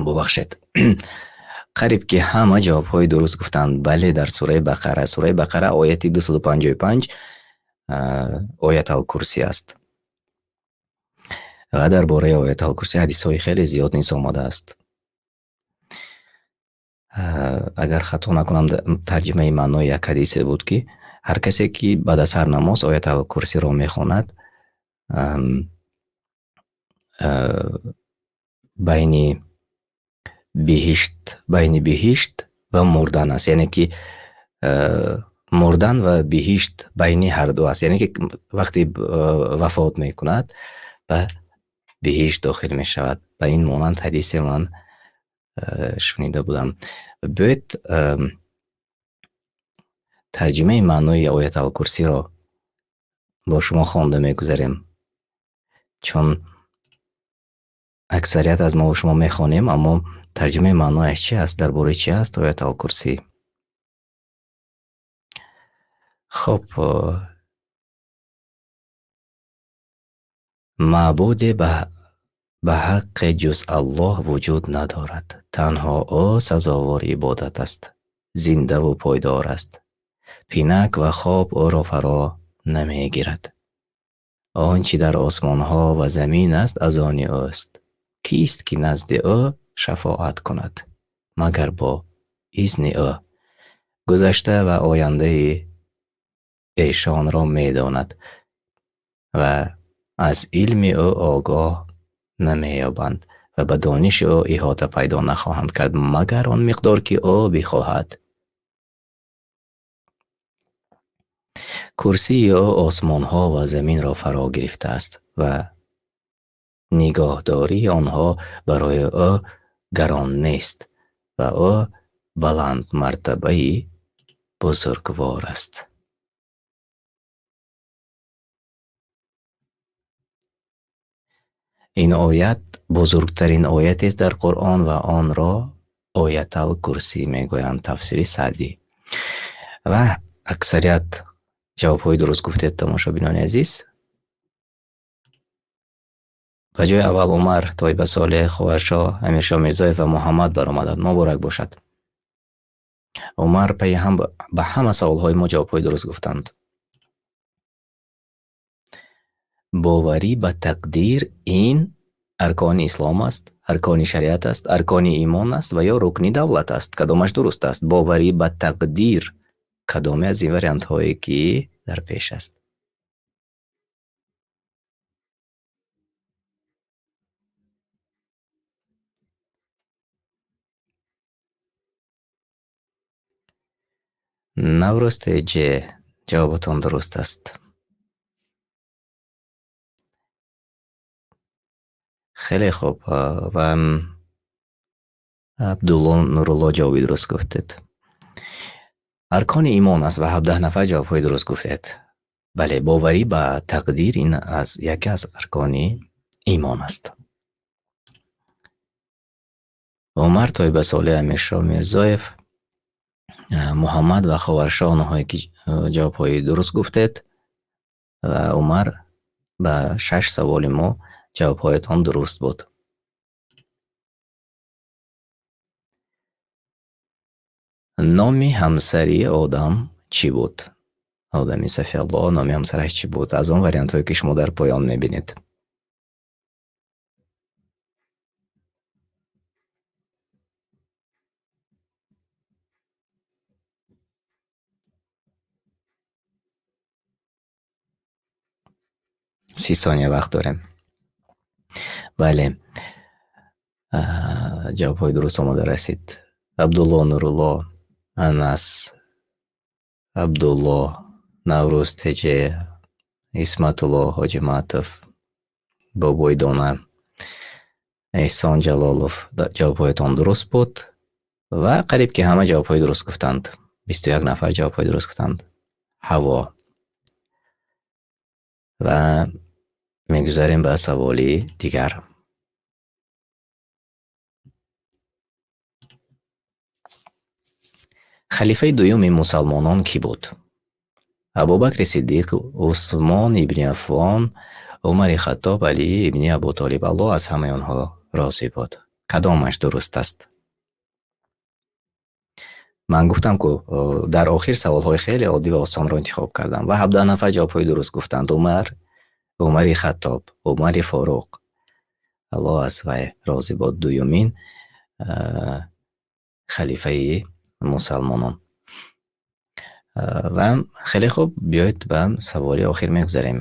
Бубахшед. Қариб ки ҳама ҷавобҳои дуруст гуфтанд. Бале, дар сураи Бақара. Сураи Бақара ояти 255, оят ал-Курсӣ аст. Ва дар бораи оят ал-Курсӣ ҳадисҳои хеле зиёд низ омадааст. Агар хато накунам, тарҷумаи маънои як ҳадисе буд, ки ҳар касе, ки баъд аз ҳар намоз оят ал-Курсиро мехонад, байни биҳишт ва мурдан аст. Яъне ки, мурдан ва биҳишт байни ҳар ду аст. Яъне ки вақти, вафот мекунад, ба биҳишт дохил мешавад. Ба ин монанд ҳадисе ман, шунида будам. Биёед, тарҷумаи маънои оят ал-Курсиро бо шумо хонда мегузарем, чун аксарият аз мо ва шумо мехонем, аммо тарҷумаи маънояш чи аст, дар бораи чи аст оят ал-Курсӣ? Хоб, маъбуде ба ҳаққе ҷуз Аллоҳ вуҷуд надорад. Танҳо ӯ сазовори ибодат аст, зиндаву пойдор аст. Пинак ва хоб ӯро фаро намегирад. Он чи дар осмонҳо ва замин аст, аз они ӯст. Кист, ки назди ӯ шафоат кунад, магар бо изни ӯ? Гузашта ва ояндаи эшонро медонад ва аз илми ӯ огоҳ намеёбанд ва ба дониши ӯ иҳота пайдо нахоҳанд кард, магар он миқдор, ки ӯ бихоҳад. Курсии ӯ осмонҳо ва заминро фаро гирифтааст ва нигоҳдории онҳо барои ӯ гарон нест ва ӯ баландмартабаи бузургвор аст. Ин оят бузургтарин оятест дар Қуръон ва онро оят ал-Курсӣ мегӯянд, тафсири Саъдӣ. Ва аксарият ҷавобҳои дуруст гуфтед, тамошобинони азиз. Ба ҷои аввал Умар, Тойба Солеҳ, Ховаршоҳ, Амиршоҳ Мирзоев ва Муҳаммад баромаданд. Муборак бошад. Умар пайи ҳам ба ҳама саволҳои мо ҷавобҳои дуруст гуфтанд. Боварӣ ба тақдир ин аркони ислом аст, аркони шариат аст, аркони имон аст ва ё рукни давлат аст. Кадомаш дуруст аст? Боварӣ ба тақдир кадоме аз ин вариантҳое, ки дар пеш аст? Наврӯз теҷе, ҷавобатон дуруст аст. Хеле хуб, ва Абдулло Нурулло ҷавоби дуруст гуфтед. Аркони имон аст ва 17 нафар ҷавобҳои дуруст гуфтед. Бале, боварӣ ба тақдир ин аз яке аз аркони имон аст. Умар, Тойба Солеҳ, Амиршоҳ Мирзоев, Муҳаммад ва Ховаршоҳ, онҳое ки ҷавобҳои дуруст гуфтед, ва Умар ба 6 саволи мо ҷавобҳоятон дуруст буд. Номи ҳамсари Одам чӣ буд? Одами Сафиаллоҳ номи ҳамсараш чӣ буд? Аз он вариантҳое, ки шумо дар поён мебинед. 30 сония вақт дорем. Бале. Ҷавобҳои дуруст омода расид. Абдулло Нурулло, Анас, Абдулло, Наврӯз ТЖ, Исматулло Ҳоҷиматов, Бобои Дона, Эҳсон Ҷалолов, ҷавобҳоятон дуруст буд ва қариб ки ҳама ҷавобҳои дуруст гуфтанд. 21 нафар ҷавобҳои дуруст гуфтанд. Ҳаво. Ва мегузарем ба саволи дигар. Халифаи дуюми мусалмонон ки буд? Абубакри Сиддиқ, Усмон ибни Аффон, Умари Хаттоб, Али ибни Абу Толиб. Аллоҳ аз ҳамаи онҳо рози бод. Кадомаш дуруст аст? Ман гуфтам, ку дар охир саволҳои хеле оддӣ ва осонро интихоб кардам ва 17 нафар ҷавобҳои дуруст гуфтанд. Умар, Умари Хаттоб, Умари Форуқ. Аллоҳ аз вай рози бод. Дуюмин халифаи мусалмонон. Ва хеле хуб, биёед ба саволи охир мегузарем.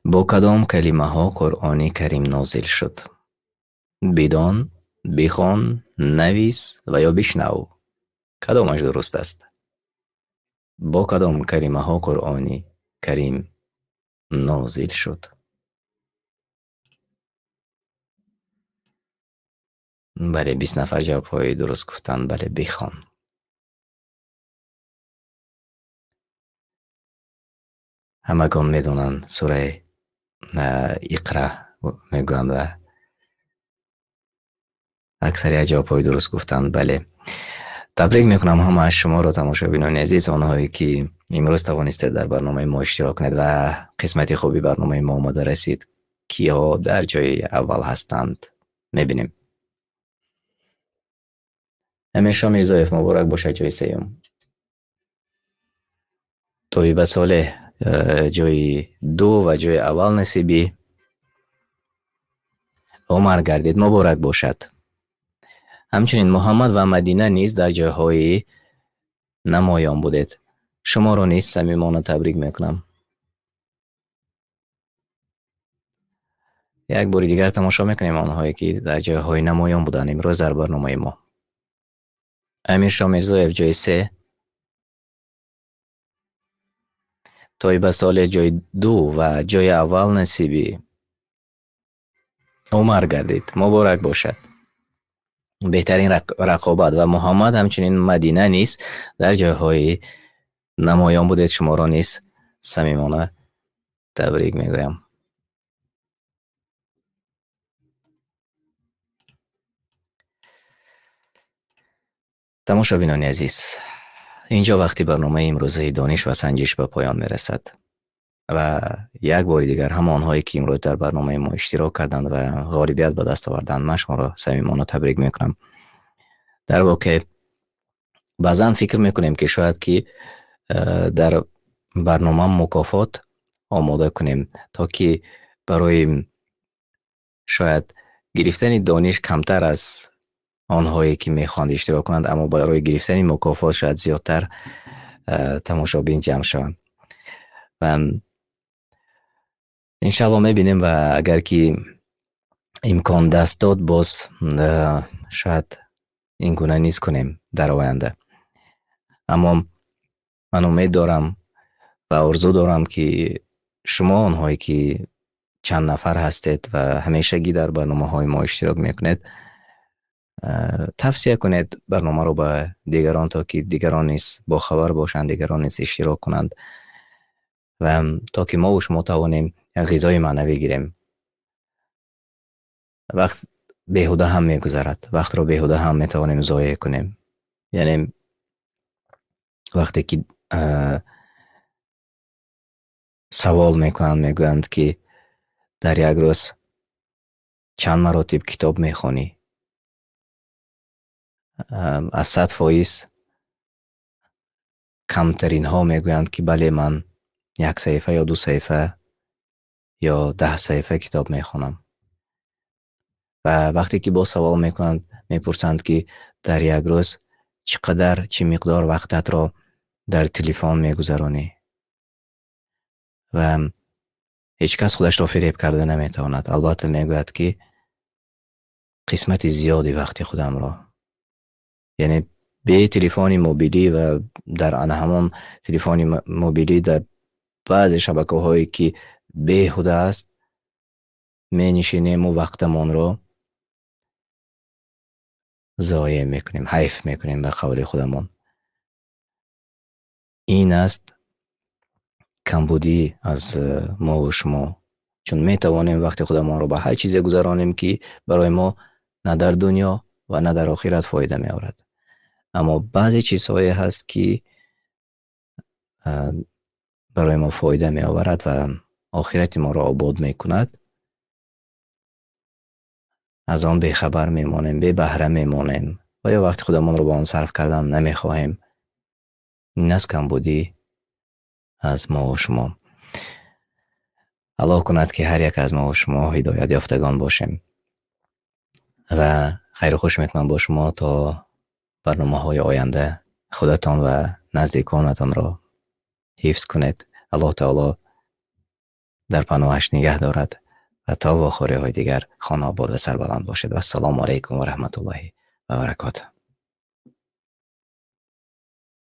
Бо кадом калимаҳо Қуръони Карим нозил шуд? Бидон, бихон, навис ва ё бишнав. Кадомаш дуруст аст? Бо кадом калимаҳо Қуръони Карим нозил шуд? Бале, 20 нафар ҷавобҳои дуруст гуфтанд. Бале, бихон. Ҳамагон медонанд сураи Иқра мегӯянд ва аксарият ҷавобҳои дуруст гуфтанд. Бале. Табрик мекунам ҳама аз шуморо, тамошобинони азиз, онҳое ки имрӯз тавонистед дар барномаи мо иштирок кунед ва қисмати хуби барномаи мо омада расид. Киҳо дар ҷои аввал ҳастанд? Мебинем. Амиршо Мирзоев, муборак бошад, ҷои сеюм. Тоиба Солеҳ, ҷои ду ва ҷои аввал насиби Умар гардид. Муборак бошад. Ҳамчунин Муҳаммад ва Мадина низ дар ҷойҳои намоён будед. Шуморо низ самимона табрик мекунам. Як бори дигар тамошо мекунем онҳое ки дар ҷойҳои намоён буданд имрӯз дар барномаи мо. Амиршо Мирзоев ҷои се, Тоиба Солеҳ ҷои ду ва ҷои аввал насиби Умар гардид. Муборак бошад. Беҳтарин рақобат ва Муҳаммад, ҳамчунин Мадина низ дар ҷойҳои намоён будед. Шуморо низ самимона табрик мегӯям. Тамошобинони азиз, инҷо вақти барномаи имрӯзаи дониш ва санҷиш ба поён мерасад ва як бори дигар ҳама онҳое ки имрӯз дар барномаи мо иштирок карданд ва ғолибият ба даст оварданд, ман шуморо самимона табрик мекунам. Дар воқеъ баъзан фикр мекунем, ки шояд ки дар барнома мукофот омода кунем, то ки барои шояд гирифтани дониш камтар аз онҳое ки мехоҳанд иштирок кунанд, аммо барои гирифтани мукофот шояд зиёдтар тамошобин ҷамъ шаванд. Ва иншаалло мебинем ва агар ки имкон даст дод, боз шояд ин гуна низ кунем дар оянда. Аммо ман умед дорам ва орзу дорам, ки шумо, онҳое ки чанд нафар ҳастед ва ҳамешагӣ дар барномаҳои мо иштирок мекунед, тавсия кунед барномаро ба дигарон, то ки дигарон низ бохабар бошанд, дигарон низ иштирок кунанд ва то ки мову шумо тавонем як ғизои маънавӣ гирем. Вақт беҳуда ҳам мегузарад, вақтро беҳуда ҳам метавонем зоеъ кунем. Яъне вақте ки савол мекунанд, мегӯянд, ки дар як рӯз чанд маротиб китоб мехонӣ, аз 100% камтаринҳо мегӯянд, ки бале, ман як саҳифа ё ду саҳифа ё 10 саҳифа китоб мехонам. Ва вақте ки боз савол мекунанд, мепурсанд, ки дар як рӯз чӣ қадар, чӣ миқдор вақтатро дар телефон мегузаронӣ, ва ҳеҷ кас худашро фиреб карда наметавонад. Албатта мегӯяд, ки Қисмати зиёди вақти худамро, яъне бе телефони мобилӣ ва дар ана ҳамон телефони мобилӣ дар баъзе шабакаҳое, ки беҳуда аст, менишинему вақтамонро зоеъ мекунем, ҳайф мекунем, ба қавли худамон. Ин аст камбудӣ аз мову шумо, чун метавонем вақти худамонро ба ҳар чизе гузаронем, ки барои мо на дар дунё ва на дар охират фоида меорад. Аммо баъзе чизҳое ҳаст, ки барои мо фоида меоварад ва охирати моро обод мекунад, аз он бехабар мемонем, бебаҳра мемонем ва ё вақти худамонро ба он сарф кардан намехоҳем. Ин аст камбудӣ аз мову шумо. Аллоҳ кунад, ки ҳар як аз мову шумо ҳидоят ёфтагон бошем, ва хайру хуш мекунам бо шумо то барномаҳои оянда. Худатон ва наздиконатонро ҳифз кунед. Аллоҳ таоло дар паноҳаш нигаҳ дорад ва то вохӯриҳои дигар хонаобод ва сарбаланд бошед. Вассалому алайкум ва раҳматуллоҳи ва баракотуҳ.